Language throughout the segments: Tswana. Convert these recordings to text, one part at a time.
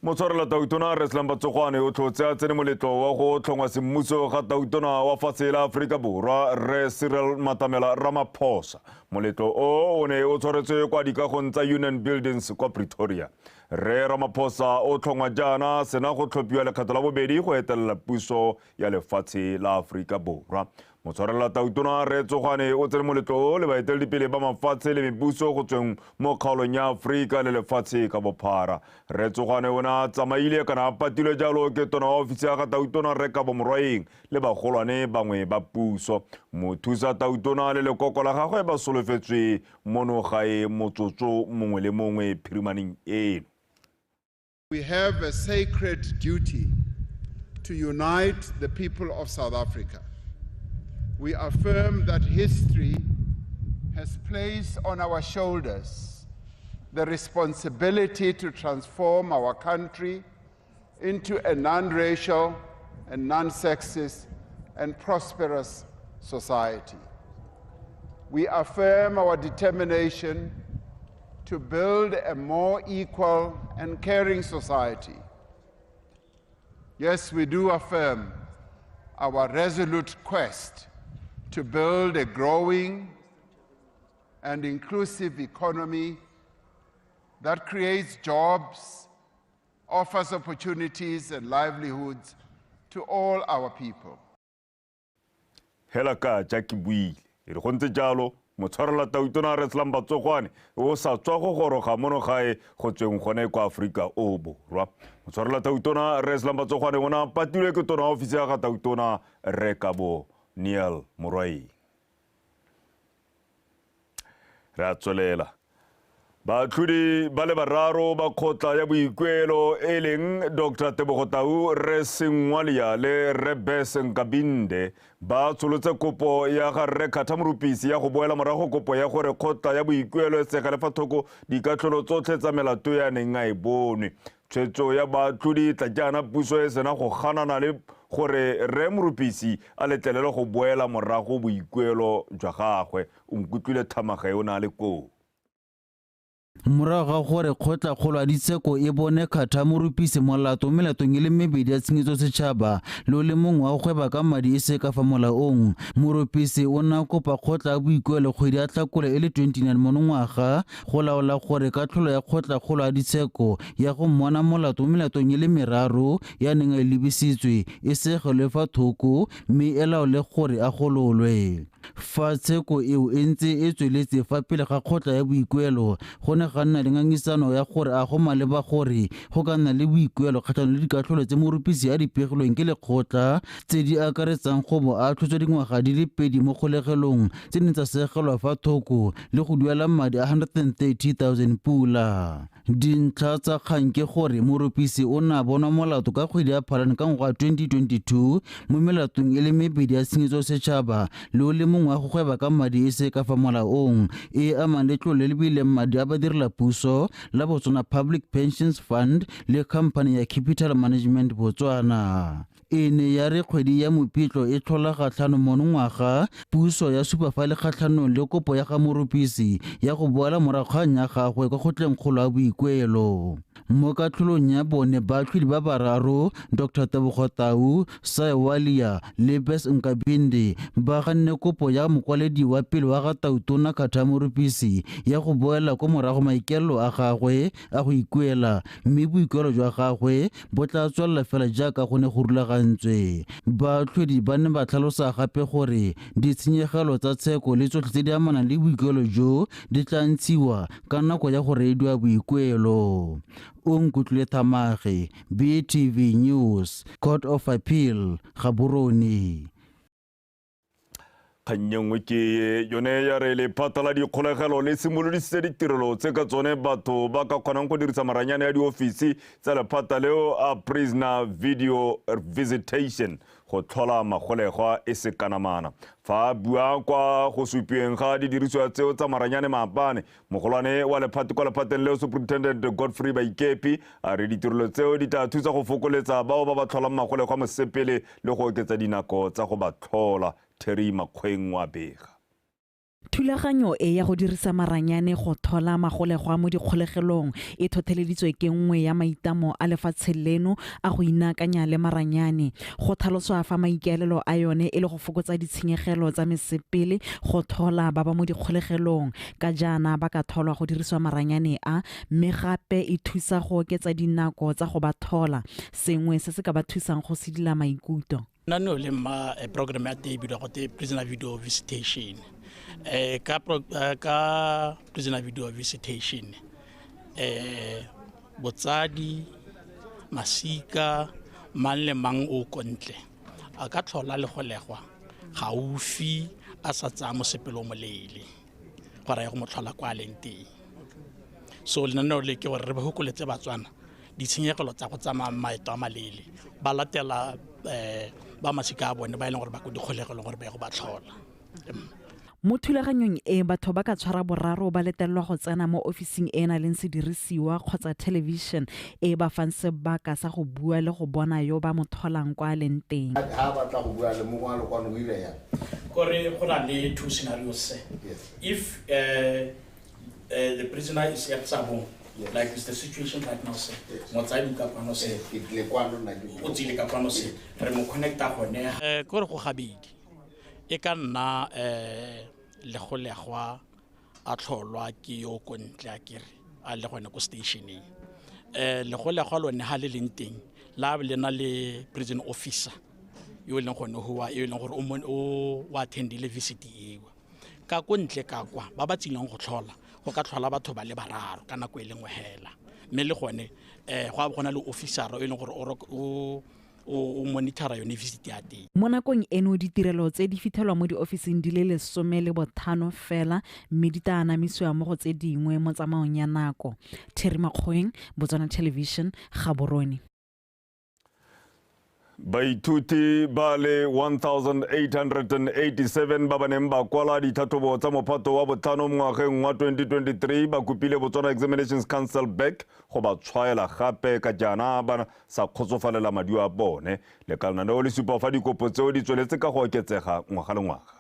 Motshwarela Tautona Rre Slumber Tsogwane o tlhotse a tsene moletlo wa go tlhongwa semmuso ga Tautona wa fatshe la Aforika Borwa Rre Cyril Matamela Ramaphosa. Moletlo o o ne o tshwaretswe kwa dikagong tsa Union Buildings kwa Pretoria. Rre Ramaphosa o tlhongwa jaana sena go tlhophiwa lekgetho la bobedi go etelela puso ya lefatshe la Aforika Borwa. Motshwarela Tautona Rre Tsogwane o tsene moletlo o le baeteledipele ba mafatshe le mebuso go tsweng mo kgaolong ya Aforika le lefatshe ka bophara. Rre Tsogwane o ne a tsamaile kana a patilwe jalo ke tona wa ofisi ya ga Tautona Rre Kabo Morwaeng le bagolwane bangwe ba puso. Mothusa Tautona le lekoko la gagwe ba solofetswe mono gae motsotso mongwe le mongwe phirimaneng eno. We have a sacred duty to unite the people of South Africa. We affirm that history has placed on our shoulders the responsibility to transform our country into a non-racial and non-sexist and prosperous society. We affirm our determination to build a more equal and caring society. Yes, we do affirm our resolute quest to build a growing and inclusive economy that creates jobs, offers opportunities and livelihoods to all our people. Hela ka ja ke buile e re go ntse jalo motshwarela Tautona Rre Slumber Tsogwane o sa tswa go goroga mono gae go tsweng gone kwa Aforika o Borwa. Motshwarela Tautona Rre Slumber Tsogwane o ne a patilwe ke tona wa ofisi ya ga Tautona Rre Kabo Neil Morwaeng. Re a tswelela. Baatlhodi ba le bararo ba kgotla ya boikuelo e leng Dr Tebogo Tau, Rre Sengwalia le Rre Bess Nkabinde ba tsholotse kopo ya ga Rre Carter Morupisi ya go boela morago kopo ya gore kgotla ya boikuelo e segele fa thoko dikatlholo tsotlhe tsa melato ya neng a e bonwe. Tshwetso ya baatlhodi e tla jaana puso e sena go ganana le gore Rre Morupisi a letlelele go boela morago boikuelo jwa gagwe. O nkutlwile Thamaga o ne a le koo. Morago ga gore kgotlakgolo ya ditsheko e bone Carter Morupisi molato melatong e le mebedi ya tshenyetso setšhaba le o le mongwe wa go gweba ka madi e se ka fa molaong, Morupisi o ne a kopa kgotla ya boikuelo kgwedi ya Tlhakole e le 29 monongwaga go laola gore katlholo ya kgotlakgolo ya ditsheko ya go mmona molato mo melatong e le meraro ya neng a e lebisitswe e segelwe fa thoko mme e laole gore a gololwe. Fa tsheko eo e ntse e tsweletse fa pele ga kgotla ya boikuelo, go ne ga nna le ngangisano ya gore a go maleba gore go ka nna le boikuelo kgatlhanong le dikatlholo tse Morupisi a di pegilweng ke lekgotla tse di akaretsang go bo a atlhotswe dingwaga di le pedi mo kgolegelong tse neng tsa segelwa fa thoko le go duela madi a 130,000 pula. Dintlha tsa kgang ke gore Morupisi o ne a bonwa molato ka kgwedi ya Phalane ka ngwaga 2022 mo melatong e le mebedi ya tshenyetso setšhaba le o le mongwe wa go gweba ka madi e se ka fa molaong e amang letlole le le beileng madi a badirela puso la Botswana Public Pensions Fund le company ya Capital Management Botswana. E ne ya re kgwedi ya Mopitlo e tlhola gatlhano monongwaga, puso ya supa fa le kgatlhanong le kopo ya ga Morupisi ya go boela morago kgang ya gagwe kwa kgotleng kgolo ya boikuelo. Mo katlholong ya bone baatlhodi ba bararo Dr Tebogo Tau, Sai Walia le Bess Nkabinde ba ganne kopo ya mokwaledi wa pele wa ga Tautona Carter Morupisi ya go boela kwa morago maikaelelo a gagwe a go ikuela mme boikuelo jwa gagwe bo tla tswelela fela jaaka go ne go rulagantswe. Baatlhodi ba ne ba tlhalosa gape gore ditshenyegelo tsa tsheko le tsotlhe tse di amanang le boikuelo jo di tla ntshiwa ka nako ya go reediwa boikuelo. O nkutlwile Thamage, BTV News, Court of Appeal, Gaborone. Kgang e nngwe ke yone ya re lephata la dikgolegelo le simolodisitse ditirelo tse ka tsone batho ba ka kgonang go dirisa maranyane ya diofisi tsa lephata leo a prisoner video visitation go tlhola magolegwa e se kanamana. Fa a bua kwa go supiweng ga didirisiwa tseo tsa maranyane maabane, mogolwane wa lephate kwa lephateng leo Superintendent Godfrey Baikepi a re ditirelo tseo di tla thusa go fokoletsa bao ba ba tlholang magolegwa mosepele le go oketsa dinako tsa go ba tlhola. Terry Makgweng wa bega. Thulaganyo e ya go dirisa maranyane go thola magolegwa mo dikgolegelong e tlhotlheleditswe ke nngwe ya maitamo a lefatshe leno a go inaakanya le maranyane. Go tlhaloswa fa maikaelelo a yone e le go fokotsa ditshenyegelo tsa mesepele go thola ba ba mo dikgolegelong ka jaana ba ka tholwa go dirisiwa maranyane a, mme gape e thusa go oketsa dinako tsa go ba thola, sengwe se se ka ba thusang go sedila maikutlo. Lenaneo le mma program ya teng e bidiwa gote prisoner video visitation. Ka prisoner video visitation, botsadi, masika, mang le mang o ko ntle a ka tlhola legolegwa gaufi a sa tsaya mosepele o moleele gore a ye go mo tlhola kwa a leng teng. So lenaneo le ke gore re bokoletse Batswana ditshenyegelo tsa go tsamaya maeto a maleele, ba latela ba masika a bone ba e leng gore ba ko dikgolegelong gore ba ye go ba tlhola. Mo thulaganyong e, batho ba ka tshwara boraro ba letelelwa go tsena mo ofising e e nang le sedirisiwa kgotsa television e ba fang sebaka sa go bua le go bona yo ba mo tholang kwa a leng teng. Ha batla go bua le mongwe a le kwano, o ira yang? Kore go na le two scenarios. If the prisoner is at Tsabong, like is the situation right now, sir. Motsadi o ka kwano, sir. Ke tlile kwano nna ke O tsile ka kwano, sir. Re mo connecta gone. Kore go gabedi. E ka nna legolegwa a tlholwa ke yo ko ntle a kere a le gone ko stationeng. Legolegwa lone ha le leng teng la le na le prison officer yo e leng gone hoa, yo e leng gore o attendile visit eo. Ka ko ntle ka kwa ba ba tsileng go tlhola, go ka tlhola batho ba le bararo ka nako e le nngwe hela. Mme le gone go a bo go na le officer e leng gore o monitora yone visit ya teng. Mo nakong eno ditirelo tse di fitlhelwa mo diofising di le 15 fela, mme di tla anamisiwa mo go tse dingwe mo tsamaong ya nako. Terry Makgoeng, Botswana Television, Gaborone. Baithuti ba le 1887 ba ba neng ba kwala ditlhatlhobo tsa mophato wa botlhano mo ngwageng wa 2023 ba kopile Botswana Examinations Council BEC go ba tshwaela gape ka jaana ba sa kgotsofalela maduo a bone. Lekalana leo le supa fa dikopo tseo di tsweletse ka go oketsega ngwaga le ngwaga.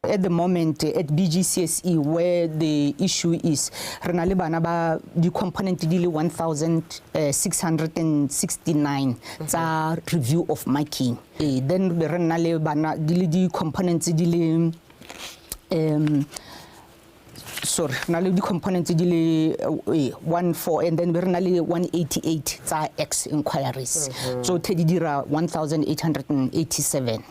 At the moment at BGCSE where the issue is, re na le bana ba di-component di le 1669 tsa review of marking. Then be re nna le bana di le di-components di le, sorry, re na le di-components di le 14, and then be re na le 188 tsa X inquiries. So tse di dira 1887.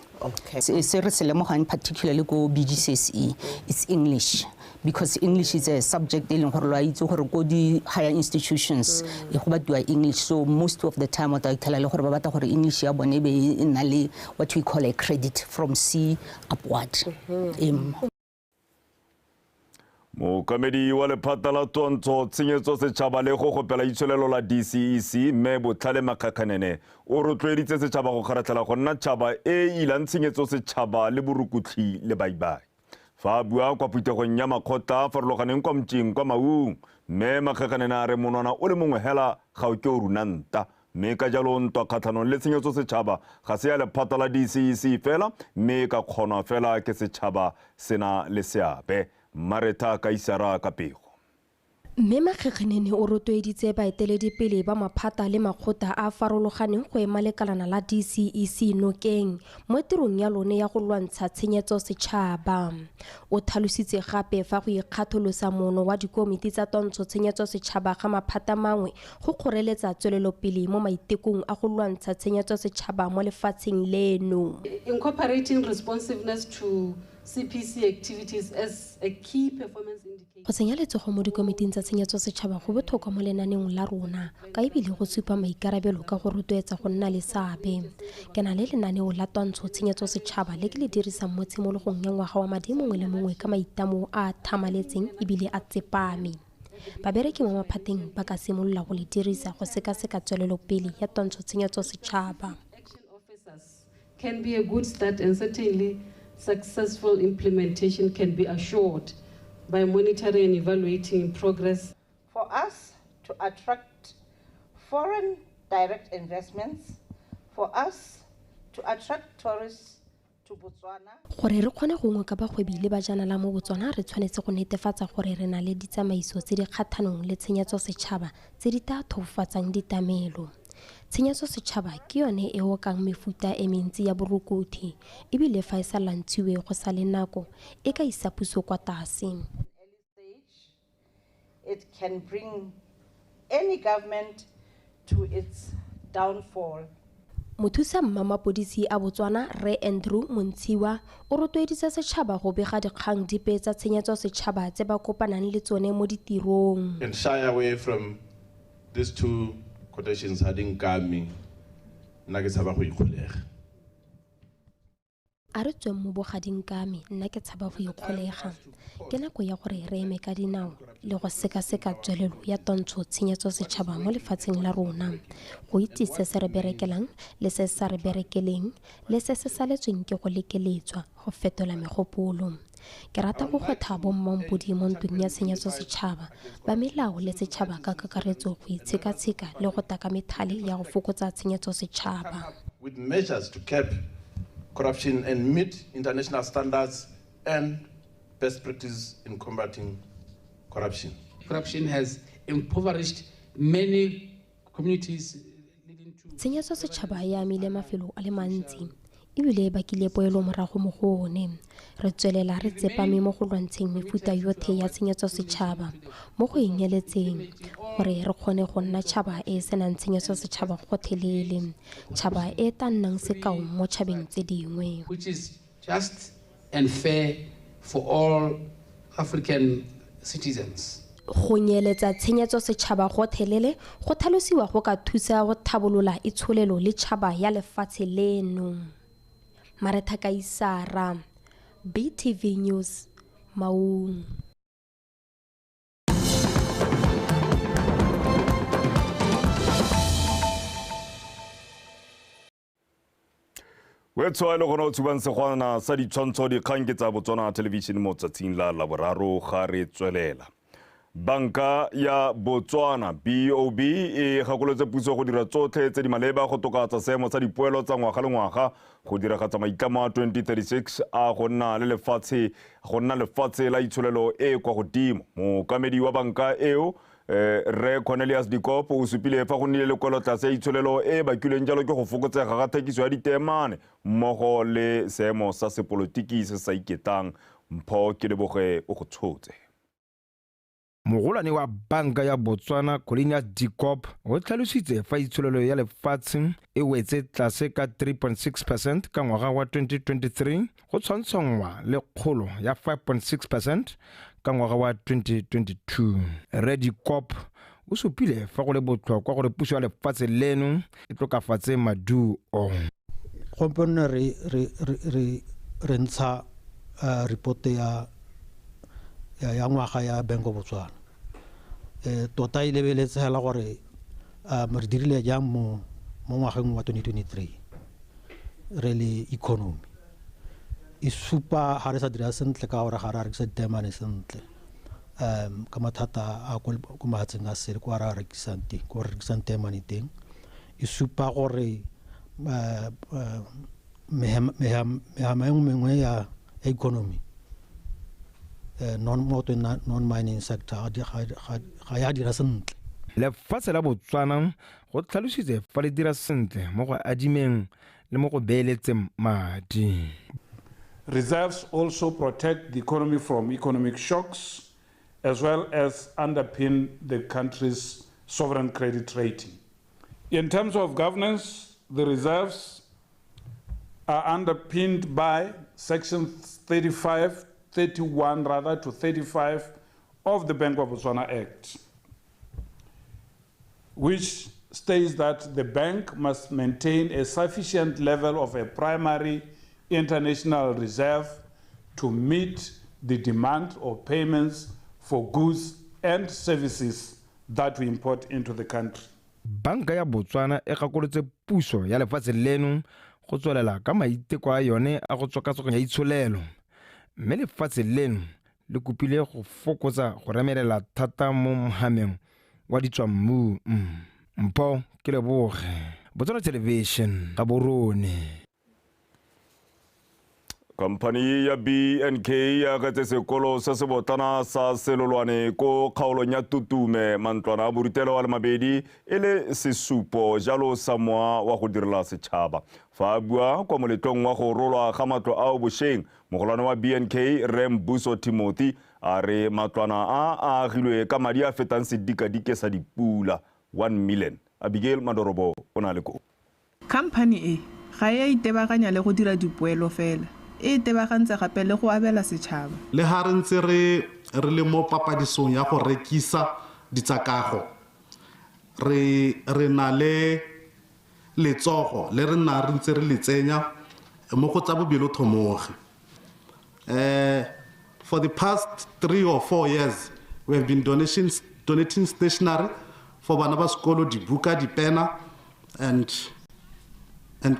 Se re se lemogang particularly ko BGCSE, it's English, because English is a subject e leng gore lo a itse gore ko di higher institutions e go batiwa English, so most of the time o tla fitlhela le gore ba batla gore English ya bone e be e nna le what we call a credit from C upward. Mookamedi wa lephata la twantsho tshenyetso setšhaba le go gopela itsholelo la DCEC mme Botlhale Makgakganene o rotloeditse setšhaba go kgaratlhela go nna tšhaba e e ilang tshenyetso setšhaba le borukutlhi le baibai. Fa a bua kwa phuthegong ya makgotla a farologaneng kwa Mtšeng kwa Maung, mme Makgakganene a re monwana o le mongwe hela ga o ke o runa nta, mme ka jalo ntwa kgatlhanong le tshenyetso setšhaba ga se ya lephata la DCEC fela, mme e ka kgonwa fela ke setšhaba sena le seabe. Maretha Kaisara ka pego. Mme Makgakganene o rotloeditse baeteledipele ba maphata le makgotla a a farologaneng go ema lekalana la DCEC nokeng mo tirong ya lone ya go lwantsha tshenyetso setšhaba. O tlhalositse gape fa go ikgatholosa moono wa dikomiti tsa twantsho tshenyetso setšhaba ga maphata mangwe go kgoreletsa tswelelopele mo maitekong a go lwantsha tshenyetso setšhaba mo lefatsheng leno. Incorporating responsiveness to CPC activities as a key performance indicator. Go tsenya letsogo mo dikomiting tsa tshenyetso setšhaba go botlhokwa mo lenaneong la rona, ka ebile go supa maikarabelo ka go rotloetsa go nna le seabe. Ke na le lenaneo la twantsho tshenyetso setšhaba le ke le dirisang mo tshimologong ya ngwaga wa madi mongwe le mongwe ka maitlamo a a tlhamaletseng ebile a tsepame. Babereki mo maphateng ba ka simolola go le dirisa go sekaseka tswelelopele ya twantsho tshenyetso setšhaba. Can be a good start, and certainly successful implementation can be assured by monitoring and evaluating progress. For us to attract foreign direct investments, for us to attract tourists to Botswana. Gore re kgone go ngoka bagwebi le bajanala mo Botswana re tshwanetse go netefatsa gore re na le ditsamaiso tse di kgatlhanong le tshenyetso setšhaba tse di tla thofofatsang ditamelo. Tshenyetso setšhaba ke yone e okang mefuta e mentsi ya borukuthi ebile fa e sa lwantshiwe go sa le nako e ka isa puso kwa tlase. It can bring any government to its downfall. Mothusa mmamapodisi a Botswana Rre Andrew Montshiwa o rotloeditse setšhaba go bega dikgang dipe tsa tshenyetso setšhaba tse ba kopanang le tsone mo ditirong. And shy away from these two quotations ha di nkame, nna ke tshaba go ikgolega. A re tsweng mo bogading ka me, nna ke tshaba go ikgolega. Ke nako ya gore re eme ka dinao le go sekaseka tswelelo ya twantsho tshenyetso setšhaba mo lefatsheng la rona, go itse se se re berekelang le se se sa re berekeleng le se se saletsweng ke go lekeletswa go fetola megopolo. Ke rata go gwetlha bommampodi mo ntweng ya tshenyetso setšhaba, ba melao le setšhaba ka kakaretso go itshekatsheka le go taka methale ya go fokotsa tshenyetso setšhaba. With measures to curb corruption and meet international standards and best practice in combating corruption. Corruption has impoverished many communities. Tshenyetso setšhaba e amile mafelo a le mantsi ebile e bakile poelo morago mo go one. Re tswelela re tsepame mo go lwantsheng mefuta yotlhe ya tshenyetso setšhaba mo go inyeletseng gore re kgone go nna tšhaba e e senang tshenyetso setšhaba gotlhelele, tšhaba e e tla nnang sekao mo tšhabeng tse dingwe. Which is just and fair for all African citizens. Go nyeletsa tshenyetso setšhaba gotlhelele go tlhalosiwa go ka thusa go tlhabolola itsholelo le tšhaba ya lefatshe leno. Maretha Kaisara, BTV News, Maung. Wetshwa le gona o tshubang segwana sa ditshwantsho dikgang ke tsa Botswana Television mo tsatsing la Laboraro ga re tswelela. Banka ya Botswana BOB e gakolotse puso go dira tsotlhe tse di maleba go tokafatsa seemo sa dipoelo tsa ngwaga le ngwaga go diragatsa maitlamo a 2036 a go nna le lefatshe go nna lefatshe la itsholelo e kwa godimo. Mookamedi wa banka eo Rre Cornelius Dikopo o supile fa go nnile le kwelotlase ya itsholelo e bakilweng jalo ke go fokotsega ga thekiso ya diteemane mmogo le seemo sa sepolotiki se sa iketlang. Mpho ke leboge o go tshotse. Mogolwane wa banka ya Botswana Cornelius Dikop o tlhalositse fa itsholelo ya lefatshe e wetse tlase ka 3.6% ka ngwaga wa 2023 go tshwantshwanngwa le kgolo ya 5.6% ka ngwaga wa 2022. Rre Dikop o supile fa go le botlhokwa gore puso ya lefatshe leno e tokafatse maduo. Gompieno re ntsha report ya ngwaga ya Bank of Botswana. Tota e lebeletse hela gore re dirile jang mo ngwageng wa 2023 re le economy. E supa ga re sa dira sentle ka gore ga re a rekisa diteemane sentle ka mathata a ko mafatsheng a sele kwa re rekisang teng, ko re rekisang teemane teng. E supa gore mehama e mengwe ya economy non-mining sector ga ya dira sentle. Lefatshe la Botswana go tlhalositse fa le dira sentle mo go adimeng le mo go beeletseng madi. Reserves also protect the economy from economic shocks as well as underpin the country's sovereign credit rating. In terms of governance, the reserves are underpinned by Section 31 to 35 of the Bank of Botswana Act, which states that the bank must maintain a sufficient level of a primary international reserve to meet the demand of payments for goods and services that we import into the country. Banka ya Botswana e gakolotse puso ya lefatshe leno go tswelela ka maiteko a yone a go tswakatswakanya itsholelo, mme lefatshe leno le kopile go fokotsa go remelela thata mo mohameng wa ditswammung. Mpho ke leboge, Botswana Television, Gaborone. Khamphani ya BNK ya agetse sekolo se se botlana sa Selolwane ko kgaolong ya Tutume mantlwana a borutelo a le mabedi e le sesupo jalo sa mowa wa go direla setšhaba. Fa a bua kwa moletlong wa go rolwa ga matlo ao bošeng, mogolwane wa BNK Rre Mbuso Timothy a re matlwana a a agilwe ka madi a fetang sedikadike sa dipula 1 million. Abigail Madorobo o na le kopo. Khamphani e ga e a itebaganya le go dira dipoelo fela, e itebagantse gape le go abela setšhaba. Le ha re ntse re le mo papadisong ya go rekisa ditsakago, re na le letsogo le re nna re ntse re le tsenya mo go tsa bobelothomogi. For the past 3 or 4 years, we have been donating stationery for bana ba sekolo, dibuka, dipena, and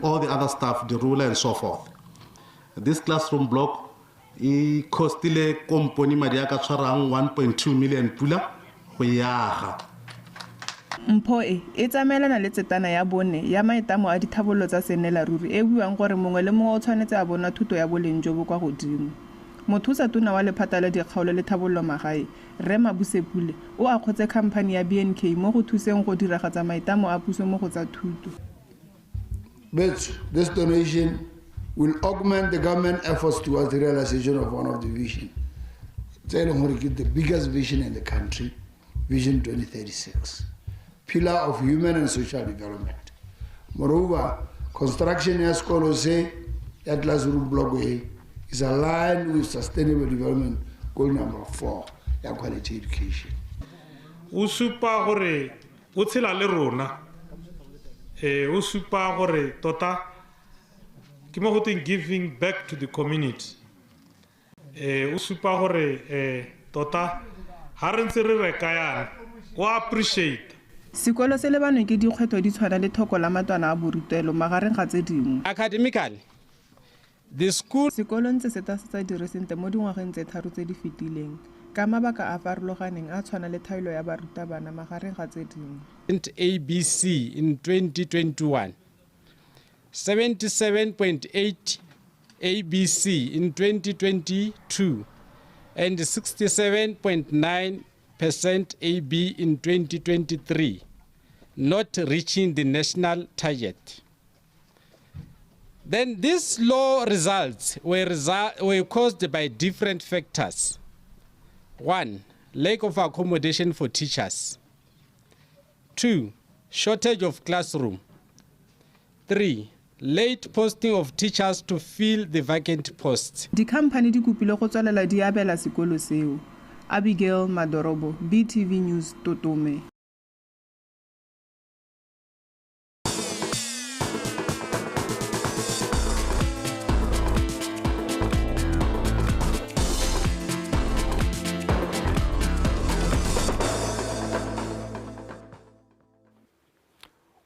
all the other stuff, the ruler and so forth. This classroom block e costile komponi madi a ka tshwarang 1.2 million pula go e aga. Mpho e e tsamaelana le tsetana ya bone ya maitamo a dithabollo tsa sennelaruri e buang gore mongwe le mongwe o tshwanetse a bona thuto ya boleng jo bo kwa godimo. Mothusa tona wa lephata la dikgaolo le thabollo magae, Rre Mabuse Pule, o akgotse khamphani ya BNK mo go thuseng go diragatsa maitamo a puso mo go tsa thuto. But this donation will augment the government efforts towards the realization of one of the vision. The biggest vision in the country, Vision 2036, pillar of human and social development. Moreover, construction ya sekolo se ya classroom block A is aligned with Sustainable Development Goal number 4 ya quality education. O supa gore o tshela le rona. O supa gore tota ke mo go teng giving back to the community. O supa gore tota ha re ntse re reka yana, o appreciate. Sekolo se lebanwe ke dikgwetlho di tshwana le thoko la matlwana a borutelo magareng ga tse dingwe. Academically, the school sekolo ntse se tasetsa diresente mo dingwageng tse 3 tse di fetileng ka mabaka a farologaneng a tshwana le thaelo ya barutabana magareng ga tse dingwe. ABC in 2021, 77.8 ABC in 2022, and 67.9% AB in 2023, not reaching the national target. Then these low results were caused by different factors. 1, lack of accommodation for teachers. 2, shortage of classroom. 3, late posting of teachers to fill the vacant posts. Dikhamphani di kopile go tswelela di abela sekolo seo. Abigail Madorobo, BTV News, Totome.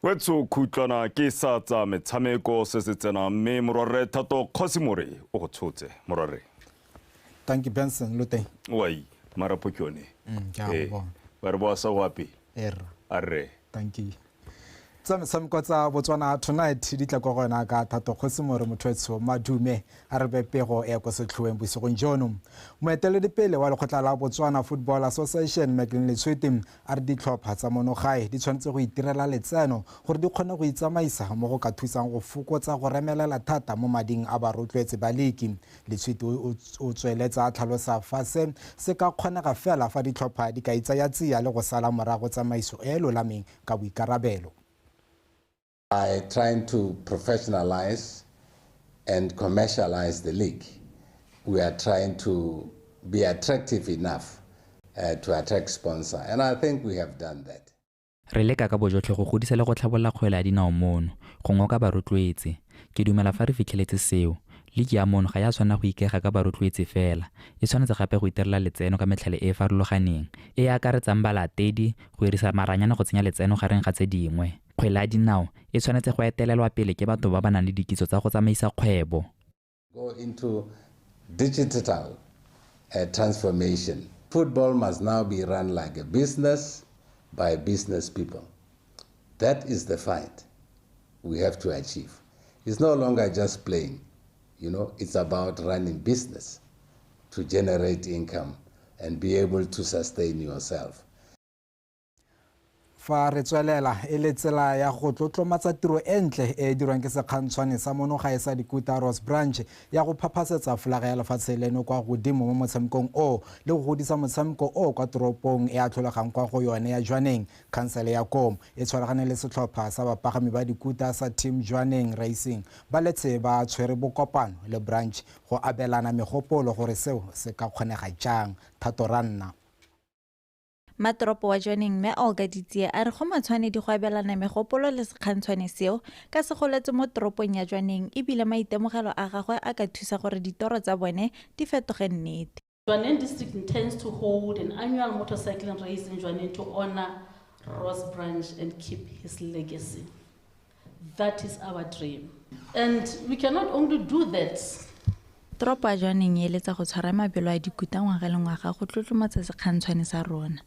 Wetso khutlwana ke sa tsa metshameko se se tsenang mme morwarre Thato Kgosimore o go tshotse morwarre. Thank you Benson lo teng. Oi marapo ke yone. Ke a go bona. Ba re boa sa go ape. Erra. Arre. Thank you. Tsa metshameko tsa Botswana tonight di tla kwa go yona ka Thato Kgosimore motho etsho madume a re bepego e ko setlhoeng bosigong jono. Moeteledipele wa lekgotla la Botswana Football Association Maclean Letshwete a re ditlhopha tsa monogae di tshwanetse go itirela letseno gore di kgone go itsamaisa mo go ka thusang go fokotsa go remelela thata mo mading a barotloetsi ba liki. Letshwete o tsweletsa a tlhalosa fa se se ka kgonega fela fa ditlhopha di ka itsaya tsia le go sala morago tsamaiso e lolameng ka boikarabelo. By trying to professionalize and commercialize the league, we are trying to be attractive enough to attract sponsor, and I think we have done that. Re leka ka bojotlhe go godisa le go tlhabolla kgwele ya dinao mono, go ngoka barotloetsi. Ke dumela fa re fitlheletse seo. Liki ya mono ga ya tshwanela go ikega ka barotloetsi fela, e tshwanetse gape go itirela letseno ka metlhale e e farologaneng, e e akaretsang balatedi, go dirisa maranyane go tsenya letseno gareng ga tse dingwe. Kgwele ya dinao e tshwanetse go etelelwa pele ke batho ba ba nang le dikitso tsa go tsamaisa kgwebo. Go into digital transformation. Football must now be run like a business by business people. That is the fight we have to achieve. It's no longer just playing. You know, it's about running business to generate income and be able to sustain yourself. Fa re tswelela e le tsela ya go tlotlomatsa tiro e ntle e e dirwang ke sekgantshwane sa monogae sa dikuta Ross Branch ya go phaphasetsa folaga ya lefatshe leno kwa godimo mo motshamekong o le go godisa motshameko o kwa toropong e a tlholegang kwa go yone ya Jwaneng. Khansele ya Kom e tshwaragane le setlhopha sa bapagami ba dikuta sa Team Jwaneng Racing ba letse ba tshwere bokopano le Branch go abelana megopolo gore seo se ka kgonega jang. Thato Ranna. Matoropo wa Jwaneng mme Olga Ditsie a re go matshwanedi go abelana megopolo le sekgantshwane seo ka se goletse mo toropong ya Jwaneng ebile maitemogelo a gagwe a ka thusa gore ditoro tsa bone di fetoge nnete. Jwaneng District intends to hold an annual motorcycling race in Jwaneng to honor Ross Branch and keep his legacy. That is our dream. And we cannot only do that. Toropo ya Jwaneng e eletsa go tshwara mabelo a dikuta ngwaga le ngwaga go tlotlomatsa sekgantshwane sa rona.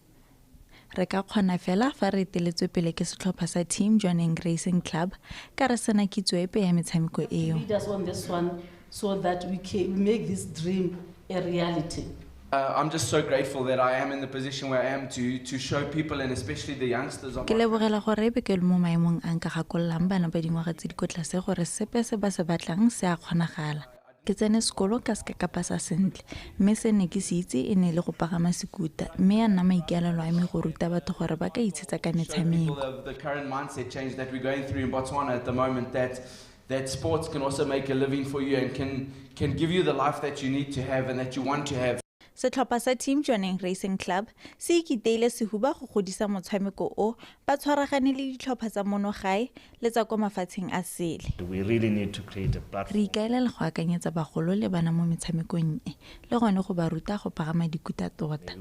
Re ka kgona fela fa re eteletswe pele ke setlhopha sa Team Jwaneng Racing Club ka re sena kitso epe ya metshameko eo. Lead us on this one so that we can make this dream a reality. I'm just so grateful that I am in the position where I am to show people and especially the youngsters. Ke lebogela gore ebe ke le mo maemong a nka gakololang bana ba dingwaga tse di ko tlase gore sepe se ba se batlang se a kgonagala. Ke tsene sekolo ka seka ka pasa sentle mme se ne ke se itse e ne le go pagama sekuta mme ya nna maikaelelo a me go ruta batho gore ba ka itshetsa ka metshameko. The current mindset change that we're going through in Botswana at the moment, that sports can also make a living for you and can give you the life that you need to have and that you want to have. Setlhopha sa Team Jwaneng Racing Club se ikiteile sehuba go godisa motshameko o ba tshwaragane le ditlhopha tsa mono gae le tsa kwa mafatsheng a sele. We really need to create a platform. Re ikaelela go akanyetsa bagolo le bana mo metshamekong e le gone go ba ruta go pagama dikuta tota.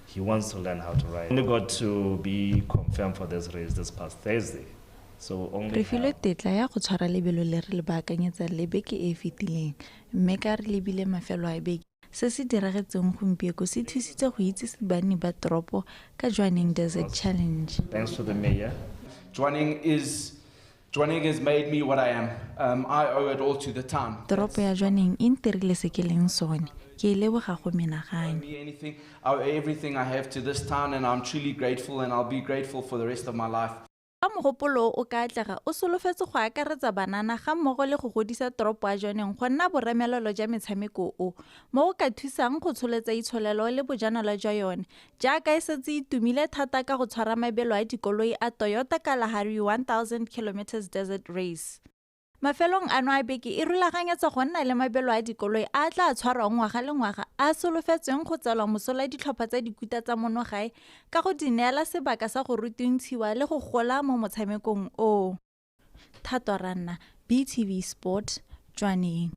He wants to learn how to ride. Only got to be confirmed for this race this past Thursday. So only re filwe tetla ya go tshwara lebelo le re le baakanyetsa le beke e e fetileng mme ka re lebile mafelo a beke. Se se diragetseng gompieno se thusitse go itsise banni ba toropo ka Jwaneng Desert Challenge. Thanks to the mayor. Jwaneng has made me what I am. I owe it all to the town. Toropo ya Jwaneng e ntirile se ke leng sone. Ke e leboga go menagane. I owe everything I have to this town and I'm truly grateful and I'll be grateful for the rest of my life. Fa mogopolo o ka atlega o solofetse go akaretsa banana ga mmogo le go godisa toropo ya Jwaneng go nna boremelelo jwa metshameko o mo go ka thusang go tsholetsa itsholelo le bojanala jwa yone jaaka e setse e tumile thata ka go tshwara mabelo a dikoloi a Toyota Kalahari 1000 km Desert Race. Mafelong ano a beke e rulaganyetsa go nna le mabelo a dikoloi a tla tshwarwang ngwaga le ngwaga a solofetsweng go tselwa mosola ditlhopha tsa dikuta tsa monogae ka go di neela sebaka sa go rutuntshiwa le go gola mo motshamekong o. Thato Ranna, BTV Sport, Jwaneng.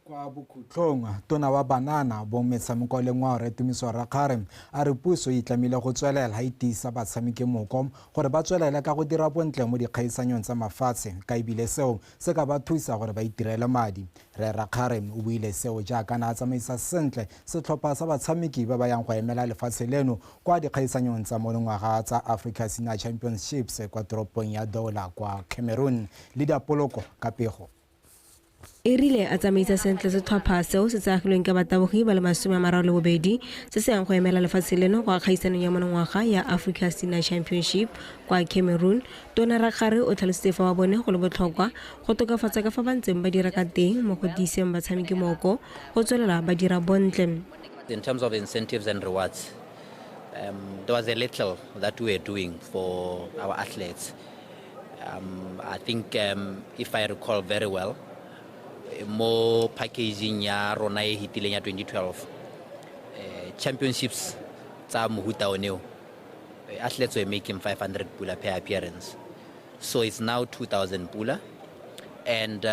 Kwa bokhutlong, tona wa banana bo metshameko le ngwao Rre Tumiso Rakgare a re puso e itlamile go tswelela e tiisa batshameki moko gore ba tswelele ka go dira bontle mo dikgaisanyong tsa mafatshe ka ebile seo se ka ba thusa gore ba itirele madi. Rre Rakgare o buile seo jaaka na a tsamaisa sentle setlhopha sa batshameki ba ba yang go emela lefatshe leno kwa dikgaisanyong tsa monongwaga tsa Africa Senior Championships kwa toropong ya Douala kwa Cameroon. Le diapoloko ka pego. E rile a tsamaisa sentle setlhopha seo se tsaagilweng ka batabogi ba le 32 se se yang go emela lefatshe leno kwa kgaisanong ya monongwaga ya Africa Senior Championship kwa Cameroon. Tona Rakgare o tlhalositse fa ba bone go le botlhokwa go tokafatsa ka fa ba ntseng ba dira ka teng mo go tiiseng batshameki moko go tswelela ba dira bontle. In terms of incentives and rewards, there was a little that we were doing for our athletes. I think if I recall very well, mo packaging ya rona e hitileng ya 2012 championships tsa mohuta oneo, athletes were making 500 pula per appearance, so it's now 2000 pula. And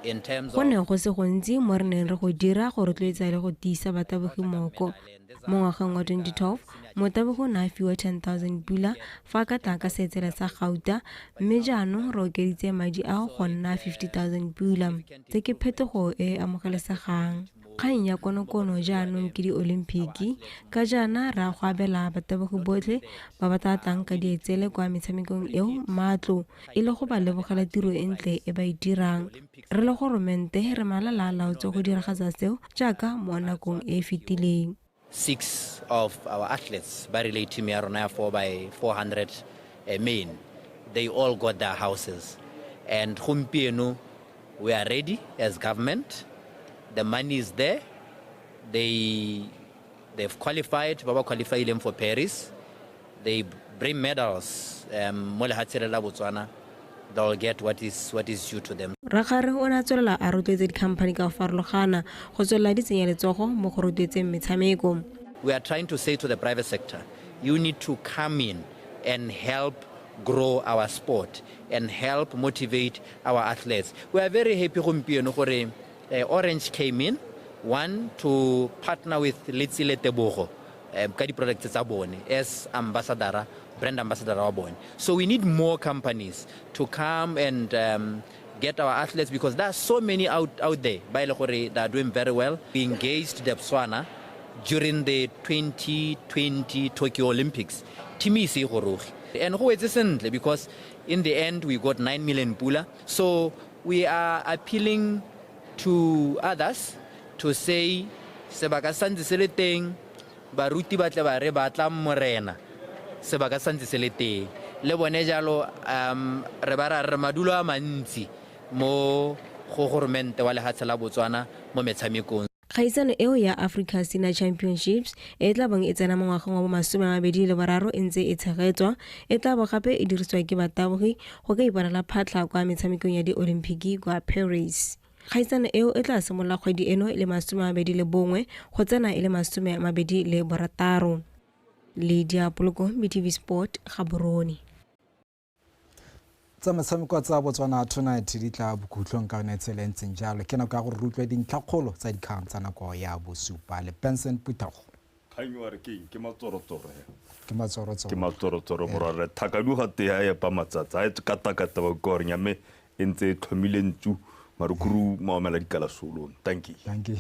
in terms go ne go se gontsi mo re neng re go dira go rotloetsa le go tiisa batabogi moko. Mo ngwageng wa 2012 motabogi o ne a fiwa 10,000 pula fa ka tla ka seetsela sa gauta, mme jaanong re okeditse madi ao go nna 50,000 pula. Tse ke phetogo e e amogelesegang. Kgang ya konokono jaanong ke diolimpiki ka jaana re a go abela batabogi botlhe ba ba tla tlang ka dietsele kwa metshamekong eo matlo e le go ba lebogela tiro e ntle e ba e dirang. Re le goromente re malala a laotse go diragatsa seo jaaka mo nakong e e fetileng. 6 of our athletes ba relay team ya rona ya 4x400 men, they all got their houses. And gompieno we are ready as government. The money is there. They've qualified, ba ba qualified for Paris. They bring medals mo lefatsheng la Botswana. They'll get what is due to them. Rakgare o ne a tswelela a rotloetsa dikhamphani ka go farologana go tswelela di tsenya letsogo mo go rotloetseng metshameko. We are trying to say to the private sector, you need to come in and help grow our sport and help motivate our athletes. We are very happy gompieno gore Orange came in, one, to partner with Letsile Tebogo ka di-products tsa bone as ambassador, brand ambassador wa bone. So we need more companies to come and get our athletes, because there are so many out there ba e le gore they are doing very well. We engaged Debswana during the 2020 Tokyo Olympics. Team e se goroge. And go wetse sentle, because in the end we got 9 million pula. So we are appealing to others to say sebaka santse se le teng, baruti ba tle ba re ba tla morena, sebaka santse se le teng. Le bone jalo re ba ra re madulo a mantsi mo go goromente wa lehatshe la Botswana mo metshamekong. Kgaisano eo ya Africa Senior Championships e tla bong e tsena mo ngwageng wa bo 2023 e ntse e tshegetswa, e tla bo gape e dirisiwa ke batabogi go ka iponela phatlha kwa metshamekong ya diolimpiki kwa Paris. Kgaisano eo e tla simolola kgwedi eno e le 21 go tsena e le 26. Lydia Poloko, BTV Sport, Gaborone. Tsa metshameko tsa Botswana Tonight di tla bokhutlong ka yone tsela e ntseng jalo. Ke nako ya gore re utlwe dintlhakgolo tsa dikgang tsa nako ya bosupa le Benson Putago. Kgang wa re keng? Ke matsorotsoro he. Ke matsorotsoro. Ke matsorotsoro morare thakaduga te ya epa matsatsa a e katakata ba gore mme e ntse e tlhomile ntsu marukuru maomela dikala solong. Thank you. Thank you.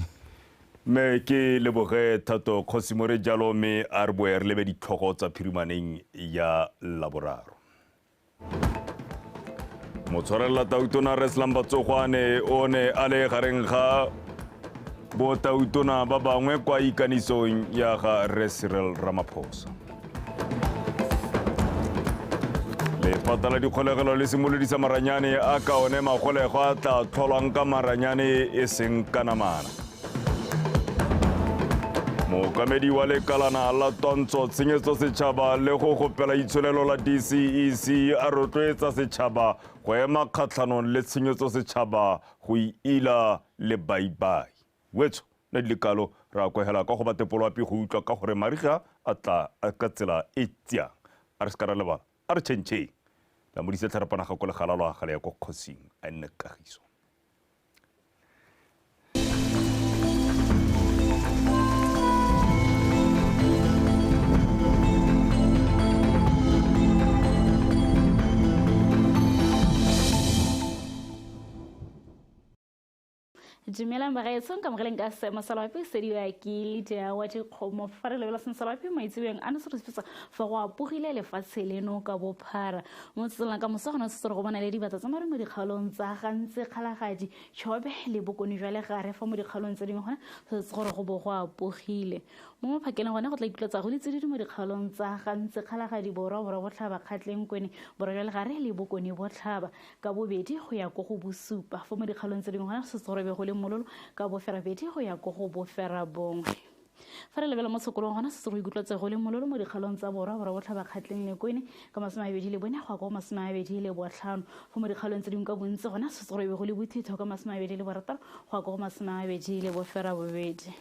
Me ke leboge Thato Kgosimore jalo me a re boe re lebe ditlhogo tsa phirimaneng ya Laboraro. Motshwarela tautona Rre Slumber Tsogwane o ne a le gareng ga botautona ba bangwe kwa ikanisong ya ga Rre Cyril Ramaphosa. Lephata la dikgolegelo le simolodisa maranyane a ka one magolego a tla tlholwang ka maranyane e seng ka namana. Mookamedi wa lekalana la twantsho tshenyetso setšhaba le go gopela itsholelo la DCEC a rotloetsa setšhaba go ema kgatlhanong le tshenyetso setšhaba go ila le baibai. Wetso le dikalo ra kwegela ka go ba tepolo api go utlwa ka gore mariga a tla ka tsela e tsiang. A re se ka ra lebala, a re tšhentšheng. La modise tlharapana ga ko legala lwa gale ya ko kgosing a nne kagiso. Dumelang bagaetsho, nka mogeleng ka seemo sa loapi sediwa ke Lydia wa dikgomo. Fa re lebela seng sa loapi maitsebeng a ne se re sepetsa fa go apogile lefatshe leno ka bophara. Mo tselang ka moso gona se re go bona le dibata tsa maru mo dikgaolong tsa Gantsi, Kgalagadi, Chobe le Bokone jwa Legare. Fa mo dikgaolong tse dingwe gona se gore go bo go apogile. Mo maphakeleng gone go tla ikutlwa go le tsididi mo dikgaolong tsa Gantsi, Kgalagadi, Borwa, Borwa Botlhaba, Kgatleng, Kwene, Borwa jwa Legare le Bokone Botlhaba ka bobedi go ya ko go bosupa. Fa mo dikgaolong tse dingwe gona se gore be go le mololo ka boferabedi go ya ko go boferabongwe. Fa re lebela mo tshokolong gona se se go ikutlwa go le mololo mo dikgaolong tsa Borwa, Borwa Botlhaba, Kgatleng le Kwene ka 24 go ya go 25. Fa mo dikgaolong tse dingwe ka bontsi gona se se gore be go le bothitho ka 26 go ya go 28.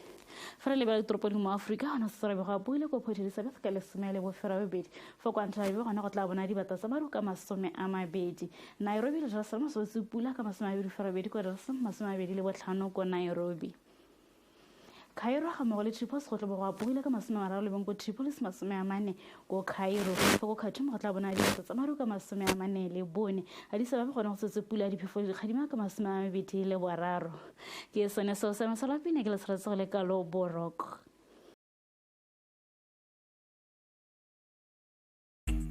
Fa re lebela ditoropo dingwe mo Aforika gona se se go apoile ko Port Elizabeth ka 18. Fa kwa Antananarivo gona go tla bona dibata tsa maru ka 20. Nairobi le Dar es Salaam se pula ka 28 kwa Dar es Salaam, 25 ko Nairobi. Cairo ga mmogo le Tripolis go tla bo go apogile ka 31 ko Tripolis, 40 ko Cairo. Fa ko Khartoum go tla bona diso tsa maru ka 44. Addis Ababa gone go tsetse pula diphefo di dikgadima ka 23. Ke sone seo sa mesalapine ke le tshwaretse go le kalo boroko.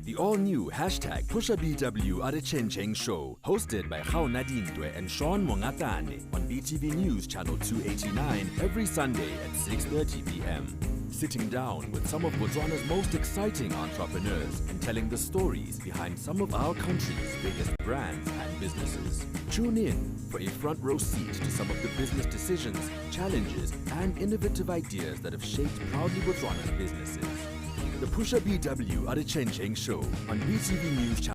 The all-new hashtag PushaBW Adechencheng Show, hosted by Gaona Dintwe and Sean Mongatane on BTV News Channel 289 every Sunday at 6:30 p.m. Sitting down with some of Botswana's most exciting entrepreneurs and telling the stories behind some of our country's biggest brands and businesses. Tune in for a front row seat to some of the business decisions, challenges, and innovative ideas that have shaped Proudly Botswana's businesses. The Pusha BW Adechencheng Show on BTV News Channel.